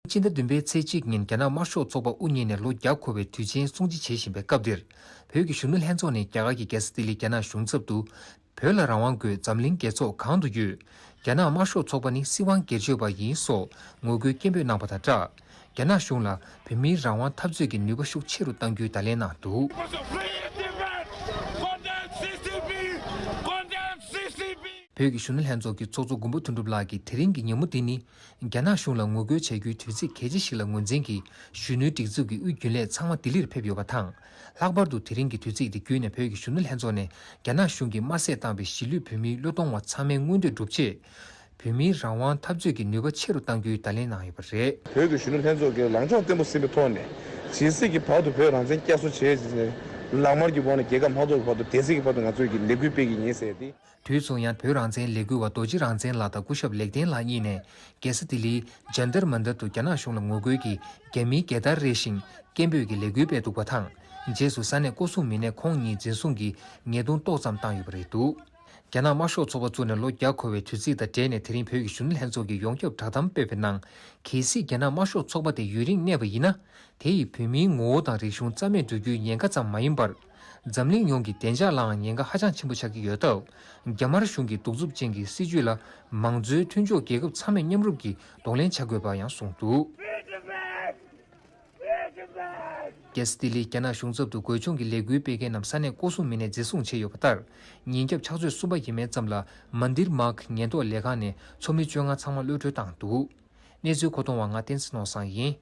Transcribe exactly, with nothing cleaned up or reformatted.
སྤྱི་ཟླ་བདུན་པའི་ཚེས་གཅིག་ཉིན་རྒྱ་ནག་དམར་ཤོག་ཚོགས་པ་དབུ་བརྙེས་ནས་ལོ་བརྒྱ་འཁོར་བའི་དུས་ཆེན་སྲུང་བརྩི་བྱེད་བཞིན་པའི་སྐབས་འདིར། བོད་ཀྱི་གཞོན་ནུ་ལྷན་ཚོགས་ནས་རྒྱ་གར་གྱི་རྒྱལ་ས་ལྡི་ལི་རྒྱ་ནག་གཞུང་ཚབ་ཏུ། བོད་ལ་རང་དབང་དགོས། འཛམ་གླིང་རྒྱལ་ཚོགས་གང་དུ་ཡོད། རྒྱ་ནག་དམར་ཤོག་ཚོགས་པ་ནི་སྲིད་དབང་སྒེར་གཅོད་པ་ཡིན་སོགས་ངོ་རྒོལ་སྐད་འབོད་གནང་པ་དང་སྦྲགས། རྒྱ་ནག་གཞུང་ལ་བོད་མིའི་རང་དབང་འཐབ་རྩོད་ཀྱི་ནུས་པ་ཤུགས་ཆེ་རུ་གཏང་རྒྱུའི་བརྡ་ལན་གནང་འདུག། Free Tibet! Condemn C C P! Condemn C C P! བོད་ཀྱི་གཞོན་ནུ་ལྷན་ཚོགས་ཀྱི་ཚོགས་གཙོ་མགོན་པོ་དོན་གྲུབ་ལགས་ཀྱིས་དེ་རིང་གི་ཉིན་མོ་འདི་ནི། རྒྱ་ནག་གཞུང་ལ་ངོ་རྒོལ་བྱ་རྒྱུའི་དུས་ཚིགས་གལ་ཆེ་ཞིག་ལ་ངོས་འཛིན་གྱིས་གཞོན་ནུའི་སྒྲིག་འཛུགས་ཀྱི་དབུས་རྒྱུན་ལས་ཚང་མ་ལྡི་ལིར་ཕེབས་ཡོད་པ་དང་། ལྷག་པར་དུ་དེ་རིང་གི་དུས་ཚིགས་འདི་བརྒྱུད་ནས་བོད་ཀྱི་གཞོན་ནུ་ལྷན་ཚོགས་ནས་རྒྱ་ནག་གཞུང་གིས་དམར་གསོད་བཏང་བའི་གཞིས་ལུས་བོད་མིའི་བློས་གཏོང་བ་ཚང་མའི་མངོན་འདོད་བསྒྲུབ་ཆེད། བོད་མིའི་རང་དབང་འཐབ་རྩོད་ཀྱི་ནུས་པ་ཆེ་རུ་གཏང་རྒྱུའི་བརྡ་ལན་གནང་ཡོད་པ་རེད། བོད་ཀྱི་གཞོན་ནུ་ལྷན་ཚོགས་ཀྱིས་ལངས་ཕྱོགས་བརྟན་པོ་ཟིན་པའི་ཐོག་ནས། ཇི་སྲིད་ཀྱི་བར་དུ་བོད་རང་བཙན་བསྐྱར་གསོ་བྱས་རྗེས་ནས། ལག་དམར་གྱི་འོག་ནས་རྒྱལ་ཁབ་མ་གཏོགས་ཀྱི་བར་དུ་བདེ་སྲིད་ཀྱི་བར་དུ་ང་ཚོས་ཀྱི་ལས་འགུལ་སྤེལ་གྱི་ཡིན་ཟེར་ཏེ། དུས་མཚུངས་ཡང་བོད་རང་བཙན་ལས་འགུལ་བ་རྡོ་རྗེ་རང་བཙན་ལགས་དང་སྐུ་ཞབས་ལེགས་ལྡན་ལགས་གཉིས་ནས་རྒྱལ་ས་ལྡི་ལིའི་ཇན་ཏར་མན་ཏར་དུ་རྒྱ་ནག་གཞུང་ལ་ངོ་རྒོལ་གྱིས་རྒྱ་མིའི་རྒྱལ་དར་རེ་བཞིན་སྐད་འབོད་ཀྱི་ལས་འགུལ་སྤེལ་འདུག་པ་དང་། རྗེས་སུ་ས་གནས་སྐོར་སྲུང་མི་སྣས་ཁོང་གཉིས་འཛིན་བཟུང་གིས་ཉེས་རྡུང་ཏོག་ཙམ་བཏང་ཡོད་པ་རེད་འདུག། རྒྱ་ནག་དམར་ཤོག་ཚོགས་པ་བཙུགས་ནས་ལོ་བརྒྱ་འཁོར་བའི་དུས་ཚིགས་དང་འབྲེལ་ནས་དེ་རིང་བོད་ཀྱི་གཞོན་ནུ་ལྷན་ཚོགས་ཀྱིས་ཡོངས་ཁྱབ་བསྒྲགས་གཏམ་སྤེལ་བའི་ནང་། གལ་སྲིད་རྒྱ་ནག་དམར་ཤོག་ཚོགས་པ་དེ་ཡུན་རིང་གནས་པ་ཡིན་ན། དེ་ཡིས་བོད་མིའི་ངོ་བོ་དང་རིག་གཞུང་རྩ་མེད་འགྲོ་རྒྱུའི་ཉེན་ཁ་ཙམ་མ་ཡིན་པར། འཛམ་གླིང་ཡོངས་ཀྱི་བདེ་འཇགས་ལའང་ཉེན་ཁ་ཧ་ཅང་ཆེན་པོ་ཆགས་ཀྱི་ཡོད་སྟབས། རྒྱ་དམར་གཞུང་གི་གདུག་རྩུབ་ཅན་གྱི་སྲིད་བྱུས་ལ་མང་གཙོའི་མཐུན་ཕྱོགས་རྒྱལ་ཁབ་ཚང་མས་མཉམ་རུབ་ཀྱིས་གདོང་ལེན་བྱ་དགོས་པ་ཡང་གསུངས་འདུག། རྒྱལ་ས་ལྡི་ལིའི་རྒྱ་ནག་གཞུང་ཚབ་ཏུ་རྒོལ་བྱུང་གི་ལས་འགུལ་སྤེལ་མཁན་རྣམས་ས་གནས་སྐོར་སྲུང་མི་སྣས་འཛིན་བཟུང་བྱས་ཡོད་པ་ལྟར། ཉིན་རྒྱབ་ཕྱག་ཚོད་གསུམ་པ་ཡིན་མིན་ཙམ་ལ་མན་དིར་མཱག་ཉེན་རྟོག་ལས་ཁང་ནས་ཚོགས་མི་བཅོ་ལྔ་ཚང་མ་གློད་གྲོལ་བཏང་འདུག། གནས་ཚུལ་མཁོ་གཏོང་བ་ང་བསྟན་འཛིན་ནོར་བཟང་ཡིན།